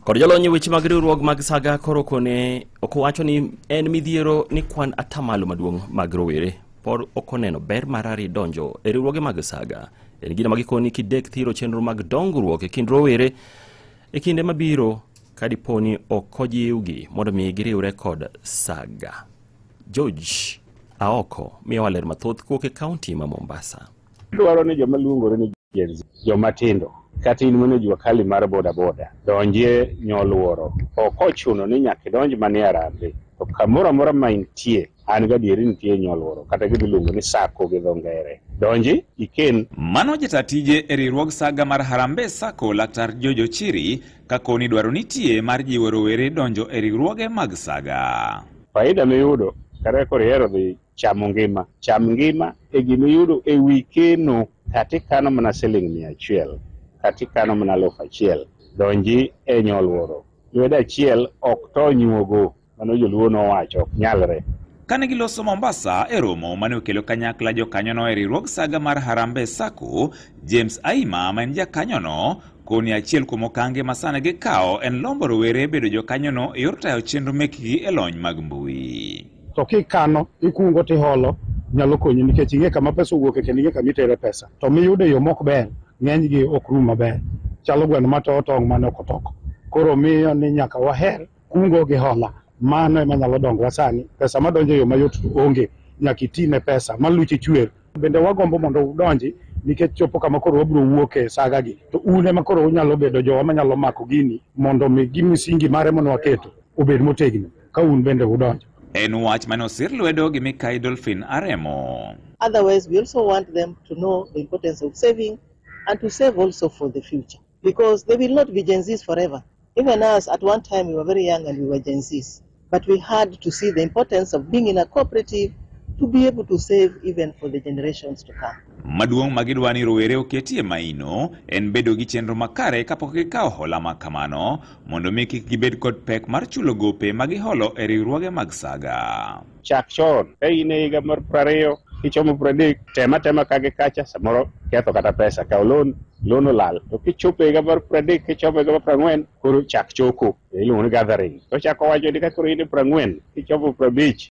Kod jolony e weche mag riwruok mag saga koro kone okowacho ni en midhiero ni kwan atamalo maduong' mag rowere pod ok oneno ber mar ari donjo e riwruoge mag saga. En gino ma gikoni kidek thiro chenro mag dongruok e kind rowere e kinde mabiro ka dipo ni ok ojiwgi mondo mi giriwre kod saga. George Aoko miyowa ler mathoth kowuok e kaunti ma Mombasa. Dwaro ni joma luongore ni Gen Z, joma tindo, kata in mana jua kali mar boda boda, donjie nyoluoro. Ok ochuno ni nyaka idonj mana e Harambee, to kamoro amora ma intie, an gadieri nitie nyoluoro, kata gima iluongo ni sacco gi dho ngere. Donji, iken. Mano jata tije e riwruog saga mar Harambee Sacco Laktar George Ochiri ka koni dwaro nitie mar jiwo rowere donjo e riwruoge mag saga. Faida miyudo kata koro ihero dhi chamo ngima, cham ngima e gimiyudo e wi keno kata ikano mana siling 100, kata ikano mana 1000, donji e nyoluoro. Lwedo achiel ok to nyuogo, mano joluo nowacho, ok nyalre. Kane giloso Mombasa e romo mane okelo kanyakla jokanyono e riwruog saga mar Harambee Sacco, James Aima ma en jakanyono koni achiel kuom okange ma sani gikawo en lombo rowere bedo jokanyono e yor tayo chenro mekgi e lony mag mbui. To kikano, ikungo tiholo, nyalo konyi nikech ing'e kama pesa owuoke kendo ing'e kama itere pesa. To miyudo e yo mok ber, ng'enygi ok rum maber. Chalo gweno matoyo tong' mane ok otoko. Koro miyo ni nyaka waher kungo gi hola. Mano ema nyalo dongowa sani. Pesa madonjo e yo mayot to onge. Nyaka iti ne pesa ma luchi chwer. Bende wagombo mondo udonji nikech chopo kama koro wabiro wuok e saga gi. To un ema koro unyalo bedo jowa manyalo mako gini mondo mi gi msingi mare mane waketo obed motegno ka un bende udonjo. En wach mane osir lwedo gi Mikai Dolphin Aremo. Otherwise, we also want them to know the importance of saving and to save also for the future, because they will not be Gen Zs forever. Even us, at one time, we were very young and we were Gen Zs, but we had to see the importance of being in a cooperative to be able to save even for the generations to come. Maduong' ma gidwa ni rowere oketie maino en bedo gi chenro makare kapok gikawo hola ma kamano mondo mi kik gibed kod pek mar chulo gope ma giholo e riwruoge mag saga. Chak chon, ka in e higa mar 20, kichomo 30, tem atema ka gi kacha, samoro ketho kata pesa, kaw loan, loan olal. To kichopo e higa mar 30, kichomo higa mar 40, koro chak choko, iluongo ni gathering. To chako wacho ni ka koro in e 40, kichomo 50,